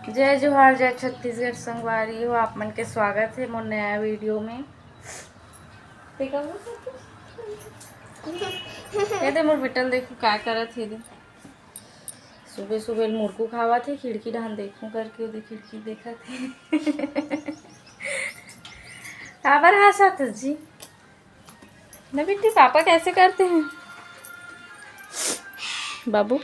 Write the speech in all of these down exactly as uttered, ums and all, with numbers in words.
जय जोहार, जय छत्तीसगढ़ संगवारी हो, आप मन के स्वागत हे मोर नया वीडियो में। देखा वो सब कुछ। ये दे मोर बेटा ल देखो का करत हे दे। सुबह सुबह मुरकू खावत हे, खिड़की डाहन देखूं करके ओदे खिड़की देखत हे। काबर हंसत हस जी? ना बेटी, पापा कैसे करते हैं बाबू?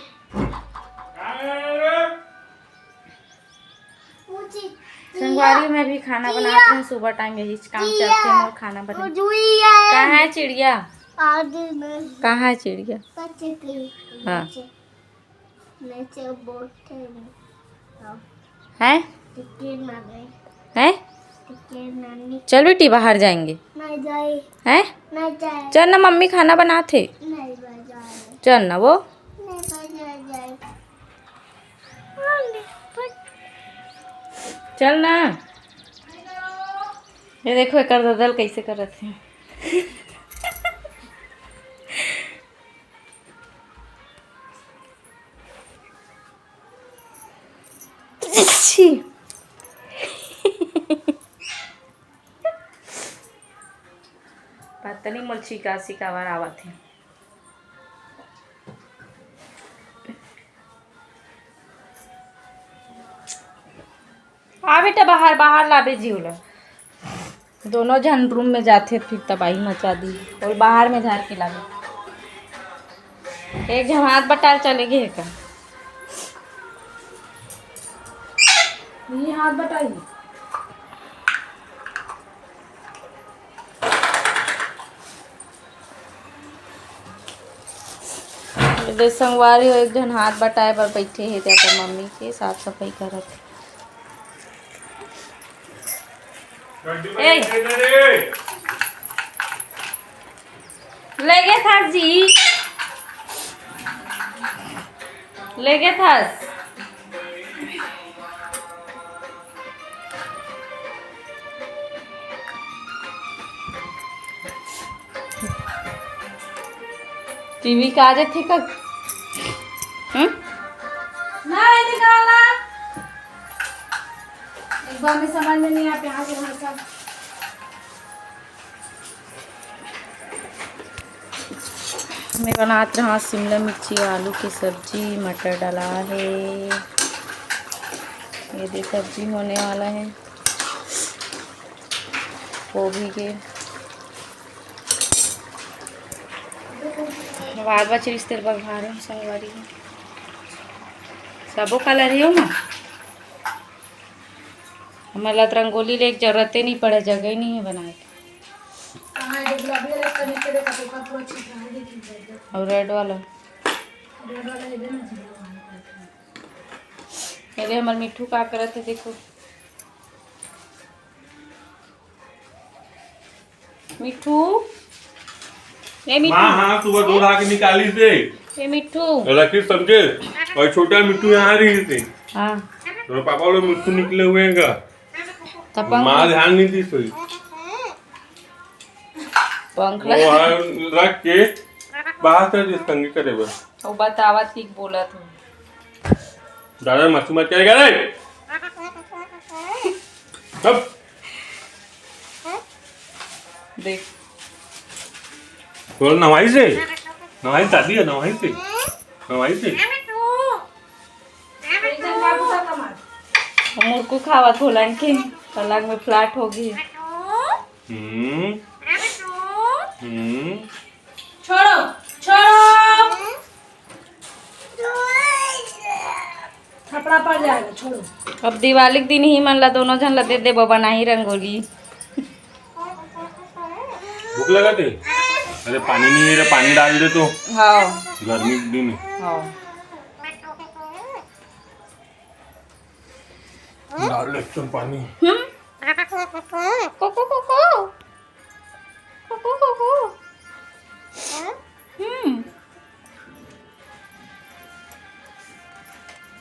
संगवारी, मैं भी खाना बनात हूँ। सुबह टाइम यही काम चलथे मोर, खाना बने। कहाँ है चिड़िया? कहाँ है चिड़िया? हाँ। है? है? चल बेटी, बाहर जाएंगे। है? चल ना, मम्मी खाना बनात हे। चल ना वो। चल ना। ये देखो, एकर ददल कैसे करत हे। छी। पता नहीं मोर छिका सिकावर आवत हे। आ बेटा, बाहर, बाहर लाबे जी ओला। दोनों झन रूम में जाथे, फिर तबाही मचा दी। और बाहर में झाड़ के लाबे। एक झन हाथ बटाए चले गे हे का? ये हाथ बटाई। ये दे संगवारी हो, एक झन हाथ बटाए बर बैठे हे, ते अपन मम्मी के साफ सफाई करत हे। ए, लेगे थस जी, लेगे थस। टीवी का आ जाथे का? हम्म? नहीं निकाला। एक बार में समझ में नहीं आते, यहाँ से वहाँ सब। मैं बनात रहा शिमला मिर्ची आलू की सब्जी, मटर डाला है। ये दे सब्जी होने वाला है गोभी के। बार बार चिरिस तेल बघारे संगवारी हो। सबो कलर हे ओमा। हमर ला त रंगोली ले के जरूरते नहीं पड़े, जगह ही नहीं है बनाए के। और रेड वाला। अरे हमर मिट्ठू का करत है देखो। मिट्ठू, ए मिट्ठू। माँ, हाँ, सुबह दो लाख निकाली से। ए मिट्ठू। रखी समझे, और छोटा मिट्ठू यहाँ रही थे। हाँ। तो पापा लोग मिट्ठू निकले हुए हैं का? तब पंख माँ ध्यान नहीं दी सोई। पंख वो लगा। हाँ, रख के बाहर से जिस तंगी करे बस। वो बतावत ही बोलत हूँ। दादा मस्ती मत करेगा रे। अब देख। बोल नवाई से। नवाई दादी है, नवाई से। नवाई से। मुरकू खावत होलन के पलंग में फ्लैट हो गई। हम्म। हम्म। छोड़ो, छोड़ो। थपड़ा पड़ जाएगा, छोड़ो। अब दिवाली के दिन ही मन ला दोनों झन ला दे देबो बनाही रंगोली। भूख लगा थे? अरे पानी नहीं है रे, पानी डाल दे तो। हाँ। गर्मी के दिन है। हाँ। डाल दे तुम पानी। हम्म। कोको, कोको। कोको, कोको। हम्म।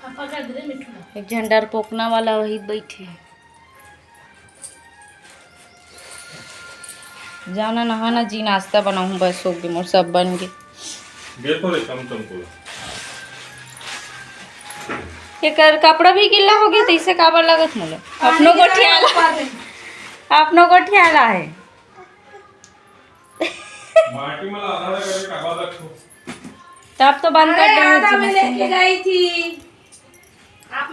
पापा कर दे मिट्ठू। एक झन डरपोकना वाला वही बैठे। जाना नहाना जी, नाश्ता बनाऊँ, बस हो गए मोर, सब बन गए। देखो रे, चमचम को। एकर कपड़ा भी गिल्ला हो गया, तो इसे काबर लगत मोला? अपनो गोठियाला, अपनो गोठियाला है। तब तो बंद कर दे। गई थी।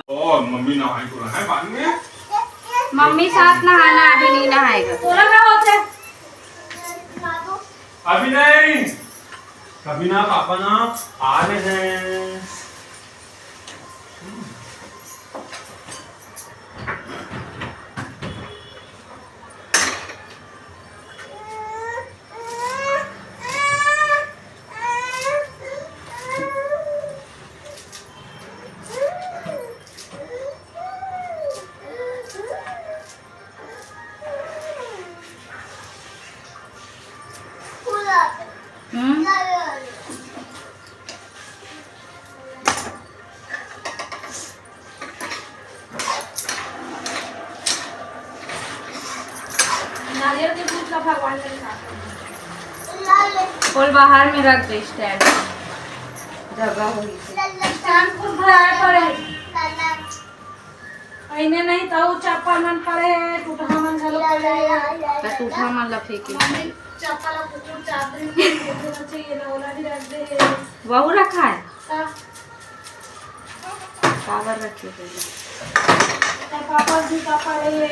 और मम्मी नहाई को है बाद में। मम्मी साथ नहाना, अभी नहीं नहाएगा। अभी नहीं, कभी ना पापा ना आ रहे हैं। नारियल के दूध ला भगवान के साथ बोल, बाहर में रख दे स्टैंड, जगह होई। स्टैंड खुद भराए पड़े। अइने नहीं तो चप्पल मन पड़े हे, टूटहा मन घलो पड़े हे। त टूटहा मन ला फेंके। मम्मी चप्पल ला कुकुर चादरी में फेंक देना चाहिए ना, ओला भी रख दे हे। वहू रखा है? त काबर रखे हे? त पापा जी का पड़े हे।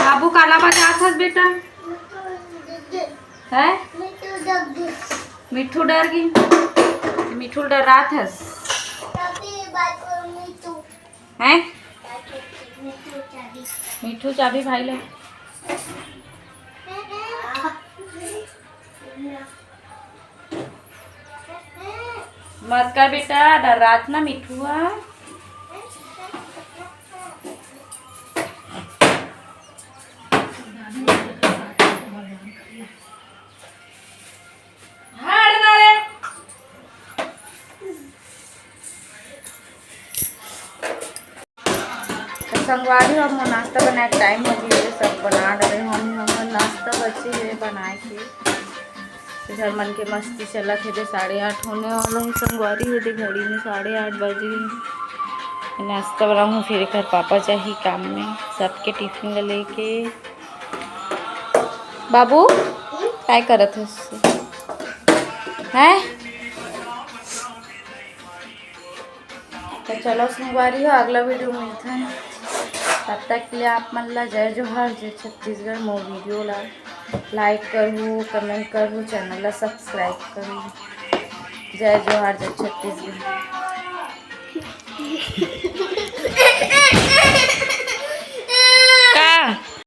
बाबू काला बजात हस बेटा? है? मिठू डर गे। मिठू डरात हस? हैं? मिठू चाबी भाई ले। मत कर बेटा, डरात ना मिठुआ। हट ना रे। तो संगवारी हो, अब मोर नाश्ता बनाए के टाइम हो गया, सब बना डरे हो। हमर नाश्ता बचे हे बनाए के। इधर मन के मस्ती चलत हे, दे साढ़े आठ होने वाला हे संगवारी हो, दे घड़ी में साढ़े आठ बज गए। नाश्ता बनाऊँ, फिर एकर पापा जाही काम में, सबके टिफिन ला लेके। बाबू, काय करत हस? हैं? तो चलो संगवारी हो, अगला वीडियो में मिलते हैं। तब तक के लिए आप मन ला जय जोहार, जय छत्तीसगढ़। मोर वीडियो ला like करहू, comment करहू, चैनल ला subscribe करहू। जय जोहार, जय छत्तीसगढ़।